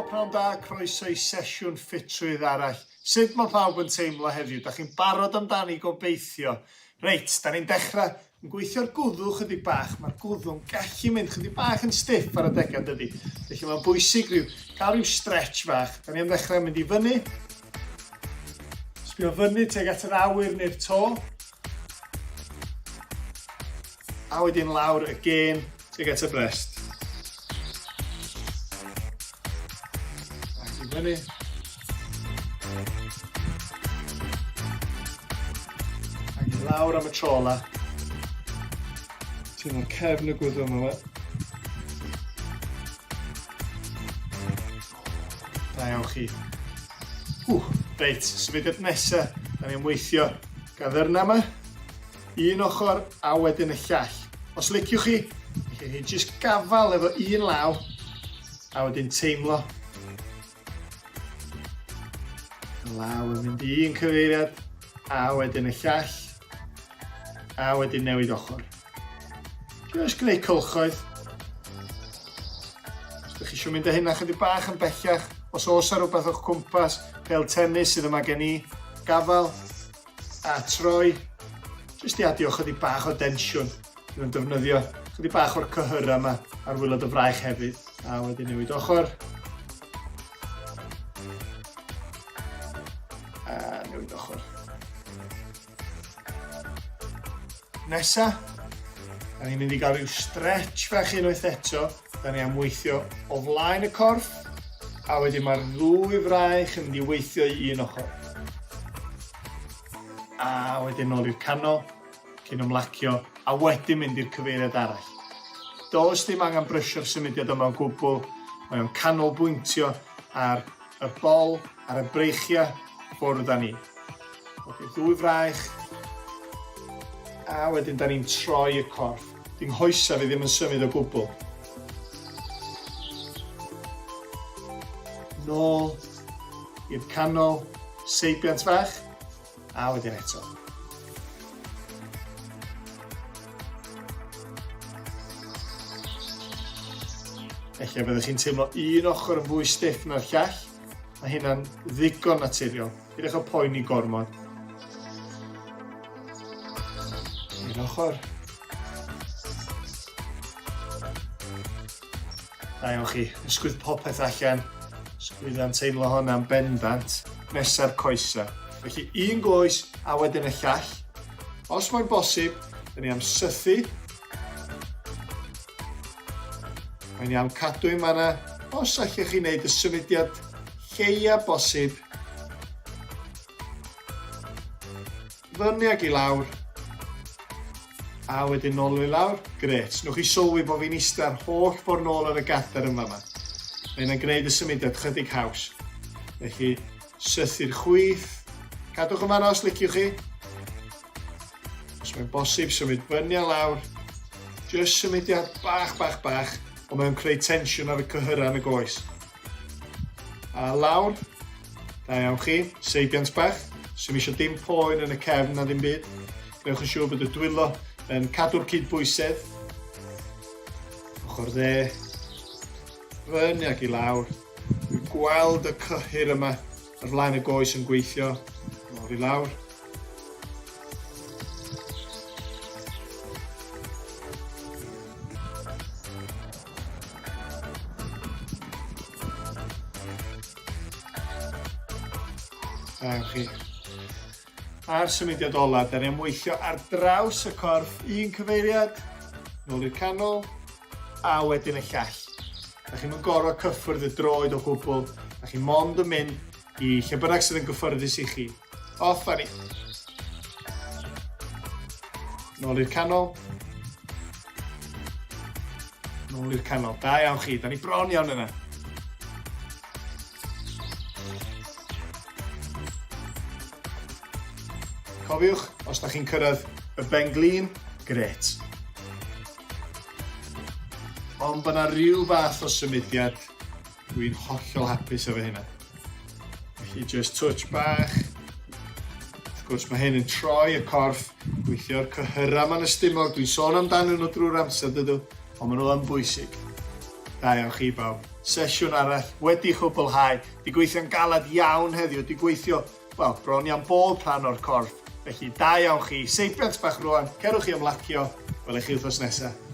pnawn da, croeso i sesiwn ffitrwydd arall. Sut mae pawb yn teimlo heddiw? Da chi'n barod amdani gobeithio? Reit, da ni'n dechrau yn gweithio'r gwddw chydig bach. Mae'r gwddw'n gallu mynd chydig bach yn stiff ar adegau, dydy? Felly mae'n bwysig rhyw, cael rhyw stretch fach. Da ni am ddechrau mynd i fyny. Sbio fyny tuag at yr awyr neu'r to. A wedyn lawr again tuag at y brest. Ac i fyny. Ac i lawr am y tro ola. Teimlo'r cefn y gwddw yma. Da iawn chi. Ww, reit, symudiad nesa, da ni'n weithio gaddyrna yma. Un ochr a wedyn y llall. Os liciwch chi, allwch chi jyst gafael efo un law a wedyn teimlo y law yn mynd i un cyfeiriad a wedyn y llall a wedyn newid ochr. Just gwneud cylchoedd. Os ydych chi eisiau mynd â hynna chydig bach yn bellach, os oes ar rhywbeth o'ch cwmpas, pel tennis sydd yma gen i, gafael, a troi, jyst i adio chydig bach o densiwn. Dwi'n defnyddio chydig bach o'r cyhyrau yma ar wylod y fraich hefyd. A wedyn newid ochr. A newid ochr. Nesa, da ni'n mynd i gael rhyw stretch fach unwaith eto. Da ni am weithio o flaen y corff, a wedyn mae'r ddwy fraich yn mynd i weithio i un ochr. A wedyn nôl i'r canol, cyn ymlacio, a wedyn mynd i'r cyfeiriad arall. Does dim angen brysio'r symudiad yma o gwbl, mae o'n canolbwyntio ar y bol, ar y breichiau, ffwrdd â ni. Oce, ddwy fraich, a wedyn da ni'n troi y corff. Di nghoesa fi ddim yn symud o gwbl. Nôl i'r canol, seibiant fach, a wedyn eto. Ella byddwch chi'n teimlo un ochr yn fwy stiff na'r llall. Mae hynna'n ddigon naturiol. Peidiwch â poeni gormod. Un ochr. Da iawn chi. Ysgwydd popeth allan. Sgwydda'n teimlo hwnna'n bendant. Nesa'r coesa. Felly un goes a wedyn y llall. Os mae'n bosib, dyn ni am sythu. Mae'n iawn cadw i manna. Os allwch chi wneud y symudiad lleia bosib, Fyny ag i lawr. A wedyn nôl i lawr. Gret. Nwch chi sylwi bod fi'n eistedd holl ffordd nôl ar y gadair yn fama. Mae hynna'n gwneud y symudiad chydig haws. Felly, sythu'r chwith. Cadwch yn fanna os liciwch chi. Os mae'n bosib, symud fyny a lawr. Just symudiad bach, bach, bach, ond mae'n creu tensiwn ar y cyhyrau yn y goes. A lawr. Da iawn chi. Seibiant bach. Swn eisiau dim poen yn y cefn na ddim byd. Gwnewch yn siŵr bod y dwylo yn cadw'r cydbwysedd. Ochr dde. Fyny ac i lawr. Dwi'n gweld y cyhyr yma ar flaen y goes yn gweithio. Nôl i lawr. Da iawn chi. A'r symudiad ola, da ni am weithio ar draws y corff, un cyfeiriad, nôl i'r canol, a wedyn y llall. Da chi'n mynd gorau cyffwrdd y droed o gwbl, da chi mond yn mynd i lle bynnag sydd yn gyffyrddus i chi. Off â ni. Nôl i'r canol. Nôl i'r canol. Da iawn chi, da ni bron iawn yna. Cofiwch, os da chi'n cyrraedd y ben glin, gret. Ond bod yna rhyw fath o symudiad, dwi'n hollol hapus efo hynna. Felly just touch bach. Wrth gwrs mae hyn yn troi y corff, gweithio'r cyhyrau ma'n ystumog, dwi'n sôn amdanyn nhw drwy'r amser dydw, ond maen nhw yn bwysig. Da iawn chi bawb. Sesiwn arall wedi chwblhau. Di gweithio'n galed iawn heddiw, di gweithio, wel, bron iawn bob rhan o'r corff. Felly, da iawn chi. Seibiant bach rwan, cerwch i ymlacio. Welai chi wythnos nesaf.